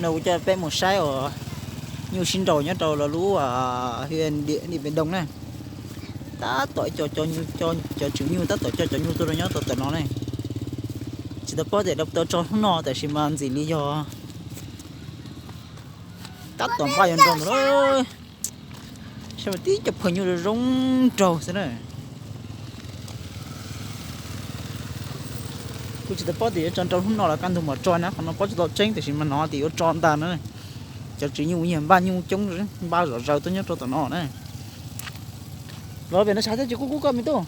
Kuv coj peb mus saib uas nyuj sib nraus nyob rau lub, Điện Biên Đông na. Tab tom cov, cov tswv nyuj tab tom coj cov nyuj tuaj rau nyob rau tom no ne. Tsis tau paub tias tau tso hnub no tab sis mas ntxim li yog tab tom npaj yuav nraus ntawd lawm. Saib mas tib cov phaw nyuj zoo zoo nraug xwb na. Kuv tsis tau paub tias yuav tso nraus hnub no los kaj ntug mam tso na, qhov no paub tsis tau tseeb tab sis mas hnov tias yuav tso ntag na. Cov tswv nyuj yog npaj nyuj coob, npaj zom zaws tuaj nyob rau tom no na. Los pem no tshav thiab tsis kub kub koj me tub.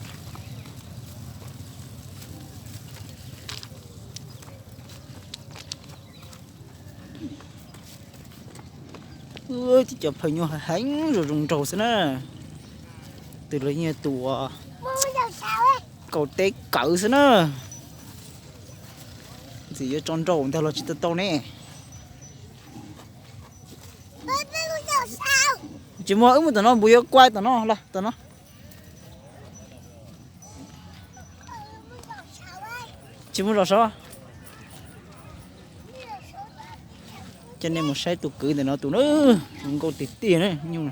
Tib cov phaw nyuj heev zoo zoo nraug xwb na. Tus los yog tus kaum teb kawv xwb na. Ntxim yuav tso nraus ntag los tsis tau tau ne. Tsis muaj, wb mus tom no, npus yuav kuaj tom no los tom no. Tsis mus zos saud. Coj nej mus saib tus kwv ntawm no tus na, zoo nkauj tiag tiag na nyuj.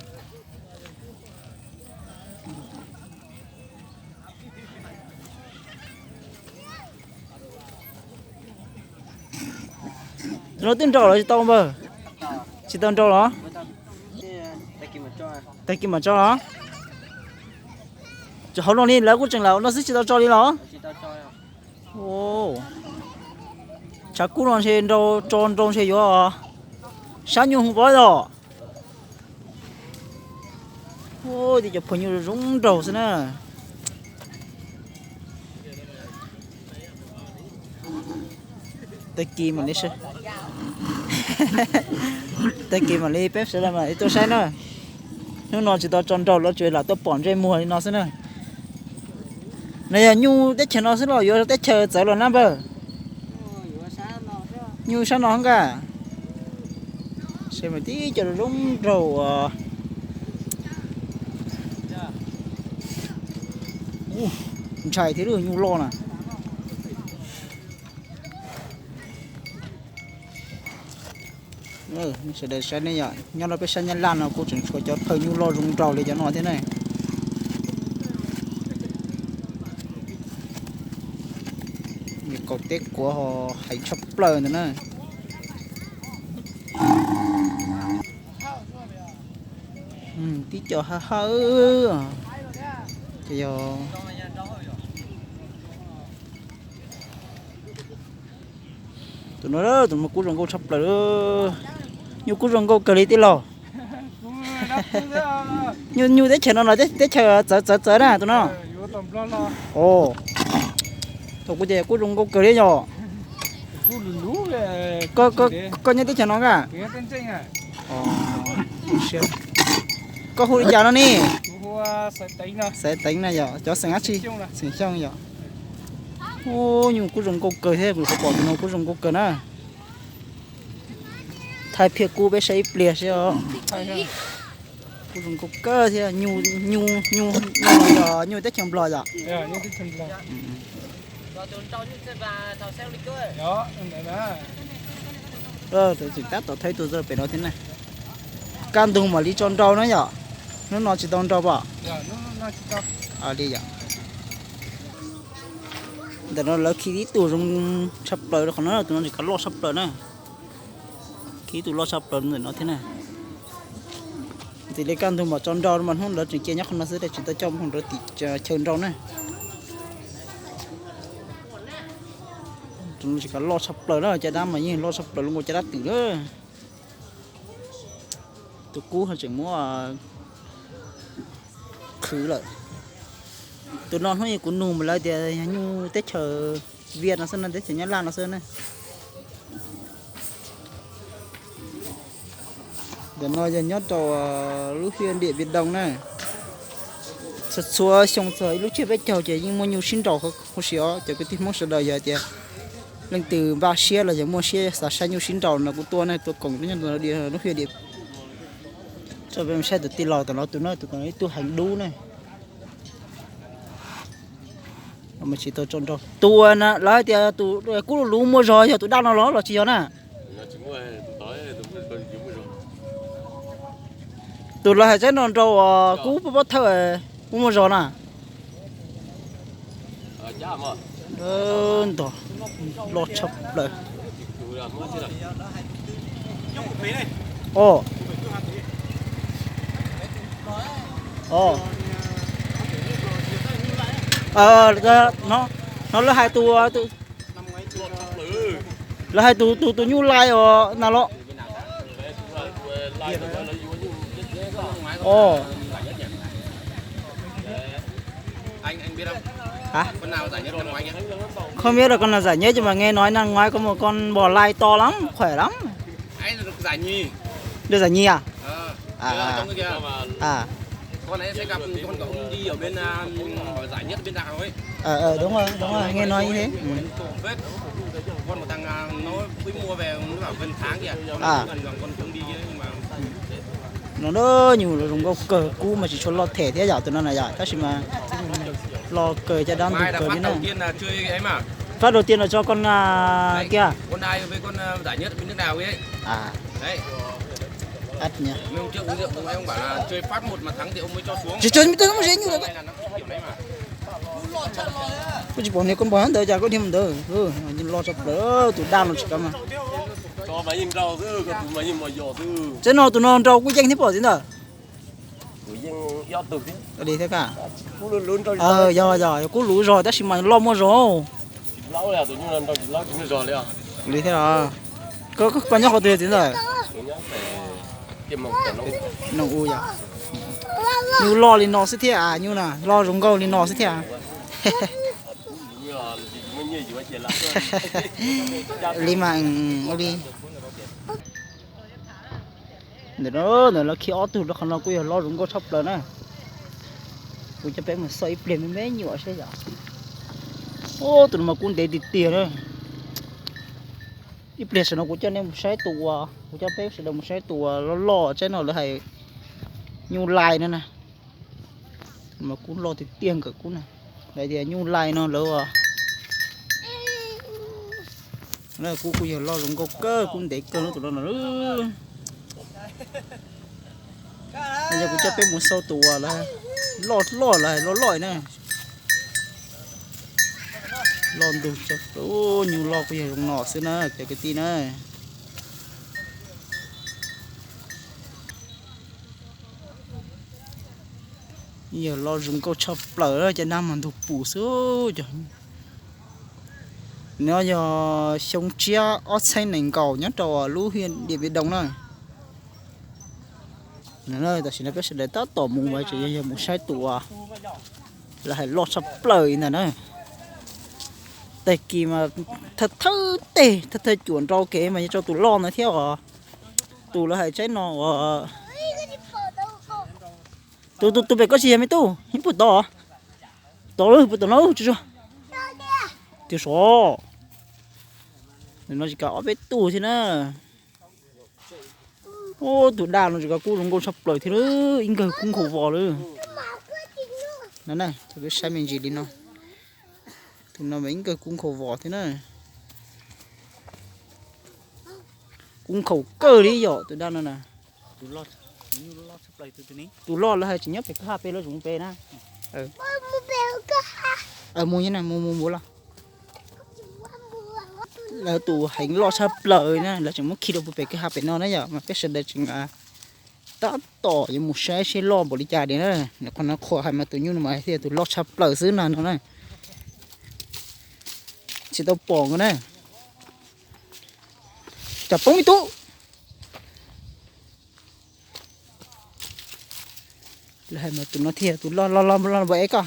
Tus no twb nraus los tsis tau npawg? Tsis tau nraus los? Tag kis mam tso los? Tsis hauv no li, lawv kuj tseem lam no xwb tsis tau tso li los? Tshav kub no ntshe nrau, tso nrau ntshe yuav sab nyuj hwv pab yom. Ua, tib cov phaw nyuj zoo nraug xwb na. Tag kis mam li, tag kis mam li peb sawv daws mam li tuaj saib na. Hnub no tsis tau tso nraus los tsuas lam tuaj pom ntsej muag li no xwb na. No yog nyuj teb chaws no xwb los yuav teb chaws txawv los na npawg? Nyuj sab no nka. Saib mas tib cov zoo nraug uas ntshai thiab lub nyuj loj na. Sawv daws saib ne yom, nyob rau peb sab Nyab Laj no kuj tseem tshuav cov phaw nyuj loj zoo nraug li cov no thiab ne. Kaum teb kuav ho heev tshaj plaws ntawd na. Tib co ha ha. Ces yog tus no, tus no kub zoo nkauj tshaj plaws. Nyuj kub zoo nkauj kawg li tij laug. Nyuj, nyuj teb chaws no los teb chaws txawv txawv txawv na tus no. Tus no kuv ces kub zoo nkauj kawg li yog. Koj nyob teb chaws no nka? Koj hu li cas no ne? Xaiv Teev na yog cov xeem dab tsi? Xeem Xyooj yog. Nyuj kub zoo nkauj kawg thiab, kuv qhuav pom tus no kub zoo nkauj kawg na. Thaij phiaj kub peb saib ib pliag seb os. Kub zoo nkauj kawg thiab, nyuj, nyuj, nyuj no yog nyuj teb chaws Nplog yom? Tseem tab tom thaij tus pem no thiab na. Kaj ntug mam li tso nrau na yom. Hnub no tsis tau nrau pom? Li yom. Ntawm no lawv khi tib tug zoo tshaj plaws rau qhov no, tus no tsis kav loj tshaj plaws na. Khi ib tug loj tshaj plaws ntawm no thiab na. Ntxim li kaj ntug mam tso nrau mas hnub ntawd tseem cia nyob qhov no xwb, tsis tau coj mus rau tim chaw nrau na. Tus no tsis kav loj tshaj plaws na, caj dab mas yeej loj tshaj plaws, zoo nkauj caj dab twm na. Tus kub ho tseem muab khwv lawm. Tus no hnub ib kuv nug mas lawv tias yog nyuj teb chaws Viaj no xwb na, teb chaws Nyab Laj no xwb na. Ntawm no yog nyob rau lub hiaj Điện Biên Đông na. Txhua txhua xyoo txog ib lub tsiab peb caug ces yeej muaj nyuj sib nraus huv si os cov kwv tij Hmoob sawv daws. Yog tias leej twg npaj siab los yog muaj siab xav saib nyuj sib nraus no kuj tuaj na, tuaj koom nyob lub hiaj Điện. Tso peb saib tus tij laug tom no, tus no tus tom no ib tug heev dub na. Tsis tau tso nrau. Tus uas lawv hais tias tus kub luv luv muaj zog yog tus daj no los los tsis yog na? Tus lawv hais tsaib no nrau uas kub pob thawj, kub muaj zog na. Ntog, loj tshaj plaws. O, o, no lawv hais tus, lawv hais tus tus tus nyuj lais os na los. Ồ. Hả? Không biết là con nào giải nhất nhưng mà nghe nói năm ngoái có một con bò lai to lắm, khỏe lắm. Được giải nhì à? À, à. Ờ, ờ, đúng rồi, đúng rồi, nghe nói như thế. Ừ. À. No na, nyuj los zoo nkauj kawg, kub mas tsis tshua loj them thiab yom, tus no na yom, tab sis mas loj kawg, caj dab ntug kawg li na. Phát đầu tiên là cho con kia. Tsis tshua, tsis tshua, tsis tshua, kuv tsis pom niag koj npog ntawd cas koj dhia mus ntawd. Loj tshaj plaws, tus daj no tsis kav mas. Tsaib no tus no nrau kuj yeej thiab pom txiv ntawd. Li thiab ka. Yog, yog, kub luv zog tab sis mas loj muaj zog. Li thiab los. Koj nyob qhov twg txiv ntawd? Noog u yom. Nyuj loj li no xwb thiab, nyuj na loj zoo nkauj li no xwb thiab. Li mas ua li. Ntawm no, ntawm lawv khi ob tug rau qhov no kuj yog loj zoo nkauj tshaj plaws na. Kuv coj peb mus xauj ib pliag me me nyuam seb yom. Ub, tus no mas kub ntev tiag tiag na. Ib pliag saum no kuv coj nej mus saib tus uas, kuv coj peb sawv daws mus saib tus uas loj loj tsaib no lawv hais nyuj lais no na. Mas kub loj tiag tiag nkawm kub na. Lawv tias nyuj lais no lawv, kub kuj yog loj zoo nkauj kawg, kub ntev kawg tus no na. Yog kuv coj peb mus xauj tus uas lawv loj loj, lawv loj loj na. Loj ntug, nyuj loj kuj yog zoo no xwb na cov kwv tij na. Yog loj zoo nkauj tshaj plaws, caj dab mas ntug pus xwb. Nov yog xyoo tshiab ob txhiab nees nkaum nyob rau lub hiaj Diam Npiv Doo na. Tam sim no peb sawv daws tab tom mus mas tseem yog mus saib tus uas lawv hais loj tshaj plaws ntag na. Tag kis mas thawj thawj teg, thawj thawj cuam nrau kev mas yog rau tus loj ntawd thiab os. Tus lawv hais tsaib no uas, tus, tus, tus pem koj tsis yog me tub, yeej puag tod, tod lawm, puag tod no tsis, tiag sov. Nws no tsis kav ob peb tug thiab na. Ub, tus daj no tsis kav kub zoo nkauj tshaj plaws thiab, ib nkawg kub nkhaus vos lawm. No na, coj peb saib me ntsis li no. Tus no mas ib nkawg kub nkhaus vos thiab na. Kub nkhaus kawg li yom tus daj no na. Tus loj lawv hais tseem nyob pem kwj ha pem, lawv tseem mus pem na. Mus, mus, mus, mus los. Lawv tus heev loj tshaj plaws na, lawv tseem muab khi rau puag pem kwj ha pem no na yom, mas peb sawv daws tseem tab tom yuav mus saib seb loj npaum li cas tiag na. Qhov no qhuas hais mas tus nyuj no mas thiaj tus loj tshaj plaws xwb no no na. Tsis tau pom nkaus na. Cas poob ib tug. Lawv hais mas tus no thiaj tus loj loj loj loj npaum es koj.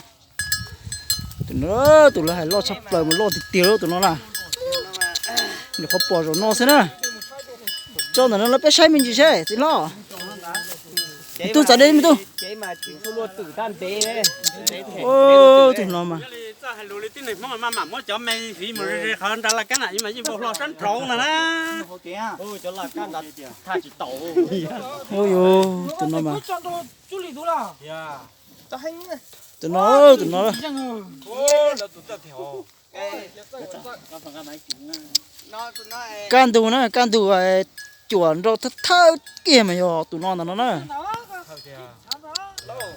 Tus no, tus lawv hais loj tshaj plaws mas loj tiag tiag tus no na. Nyuam qhuav pom zaum no xwb na. Tso ntawm no los peb saib me ntsis seb txiv hlob. Me tub txav dej me tub. Tus no mas. Tus no mas. Tus no, tus no. Kaj ntug na, kaj ntug, cuam nrau thawj thawj kiag mas yog tus no ntag no na.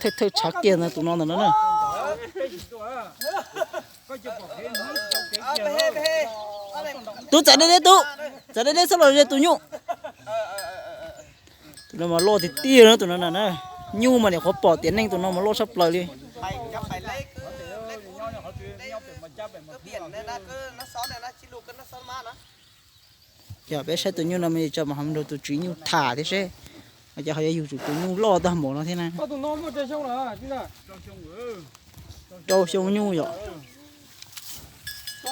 thawj thawj tshav kiag ntawd tus no ntawm no na. Tub txav deb deb tub, txav deb deb txhob los ze tus nyuj. Tus no mas loj tiag tiag na tus no na. Nyuj mas niam qhuav pom tiam neej tus no mas loj tshaj plaws li. Yog peb saib tus nyuj no mas tso mas ho nrog tus tswv nyuj tham thiab seb, ces ho yuav yug tus nyuj loj tag npaum no thiab na. Rau xyoo nyuj yom. Tus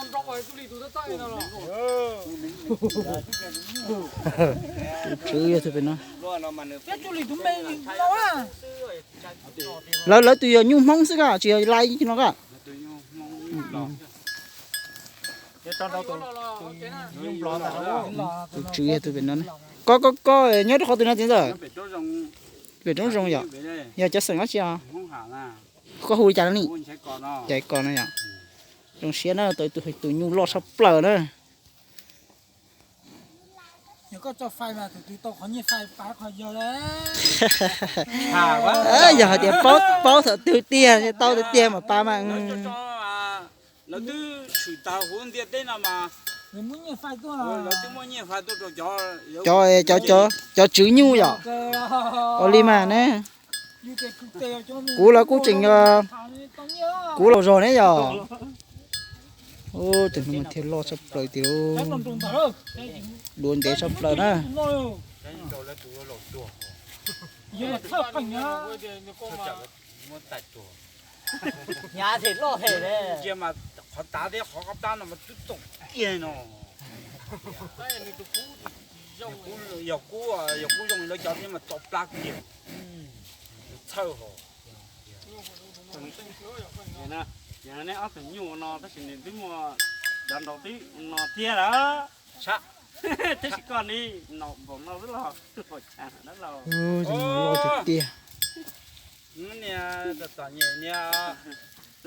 tswv yog tus pem no. Lawv, lawv tus yog nyuj Hmoob xwb koj, tsis yog lais no koj. Tus tswv yog tus pem no. Koj, koj, koj nyob rau qhov twg no txiv ntxawm? Pem roob zoo yom. Yog cov xeem dab tsi os? Koj hu li cas no ni? Cov Kos no yom. Zoo siab na, tau tus, tus nyuj loj tshaj plaws na. Yog hais tias paub, paub thaum twg tiag, tau tiag tiag mas pav mas. Lawv twb tshwm tag huv ntiaj teb no mas, lawv twb muaj nyiaj fais tuaj rau cov, cov, cov tswv nyuj yom. Ua li mas ne. Kuv los kuj tseem, kuv los zog ne yom. Tus no mas thiaj loj tshaj plaws tiag, duav ntev tshaj plaws na. Ntsia mas qhov tav thiab qhov qab plab no mas twb txaus kiag no. Yog kub, yog kub zoo lawv cov thiab mas txaus plab kiag. Txhawj hos. Yog neb ob tug nyuj no tab sis nws twb muaj dav nraud twb no thiab lawm. Tab sis koj ni no npaum no xwb los pom chav dab laug. Loj tiag tiag. Niag txom nyem niag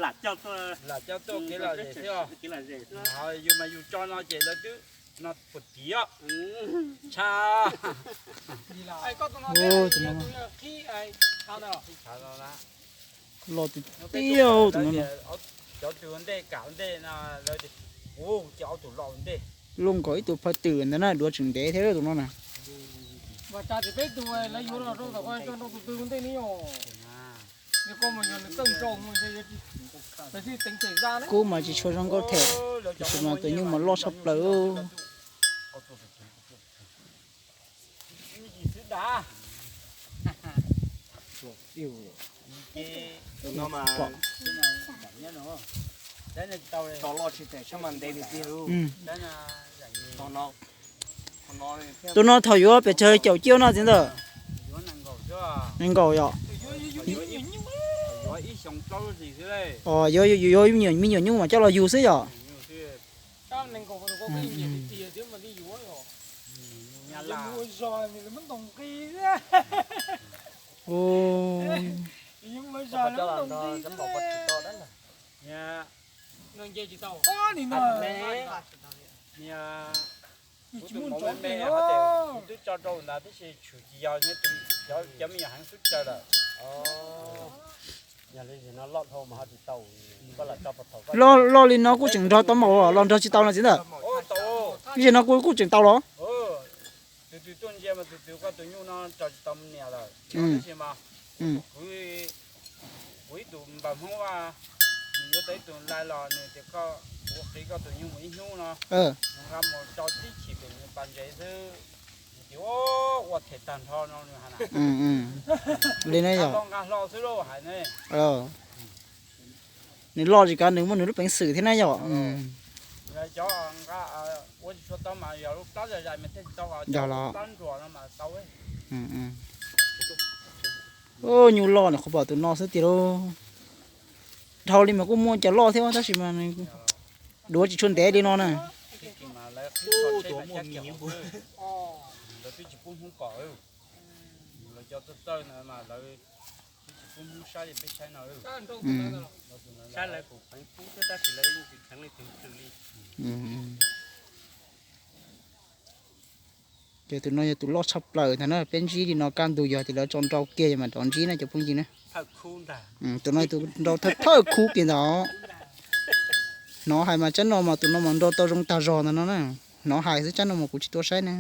lam coj tuaj, lam coj tuaj kev lom zem xwb. Yus mas yus tso no ces lawv twb no puag tid. Tshaj. Loj tiag tiag tus no. Cov tug ntej kam ntej no, lawv tias, ub, ces ob tug loj ua ntej. Luaj nkaus ib tug phaj twm ntawd na, duav tseem ntev thiab tus no na. Kub mas tsis tshua zoo nkauj them, tab sis mas tus nyuj mas loj tshaj plaws. Tus no thaum yuav pes tsawg caum ciaj no txiv ntxawm? Nees nkaum yom. Yuav, yuav me nyuam nyuj mas coj los yug xwb yom. Kuv tus maum me me, kuv twb tso rau ntawd tab sis tshwm tsis yog, cov me nyuam heev xwb tsaws lawm. Loj li no kuj tseem nrog tau maum los nrog tsis tau no txiv ntxawm? Ib zaug no kuj, kuj tseem tau los? Tus twg tuaj ntsia mas tus twg koj tus nyuj no raws tsis tau niam lawm. Tab sis mas kuv tus kwv, kuv ib tus npawg Hmoob Vaj, nws yuav tau ib tug lai los nws tias koj, kuv qiv koj tus nyuj mus ib hnub no, nws nqa mus tso tib chim pem nws pas ntsev xwb, nws tias ua them tag nrho no nws hais na. Li ne yog nqa hlo xwb lauj hais ne. Nws loj tsis kav nws muaj nws lub peev xwm thiab na yom. Cov nqa ua tsis tshua tau mas yog lub plab zais zais mas thiaj tsis tau, yog los plab ntsuas no mas tau. Nyuj loj nws qhuav pom tus no xwb tiag lauj. Dhau li mas kuj muaj cov loj thiab tab sis mas duav tsis tshua ntev li no na. Lawv twb tsis pub Hmoob kom, lawv cov txawj txawj no mas lawv twb tsis pub Hmoob saib li peb saib no. Saib lawv kuj peev pub thiab tab sis lawv yeej tsis kheev li kheev twg li. Ces tus no yog tus loj tshaj plaws ntag na, peb ntsib li no kaj ntug yog tias lawv tso nrau kiag yog mas rov ntsib na cov phooj ywg na. Tus no tus nrau thawj thawj khub kiag ntag. Hnov hais mas tsab no mas tus no mas nrau tau zoo tag zog ntag no na. Hnov hais xwb, tsab no mas kuv tsis tau saib na.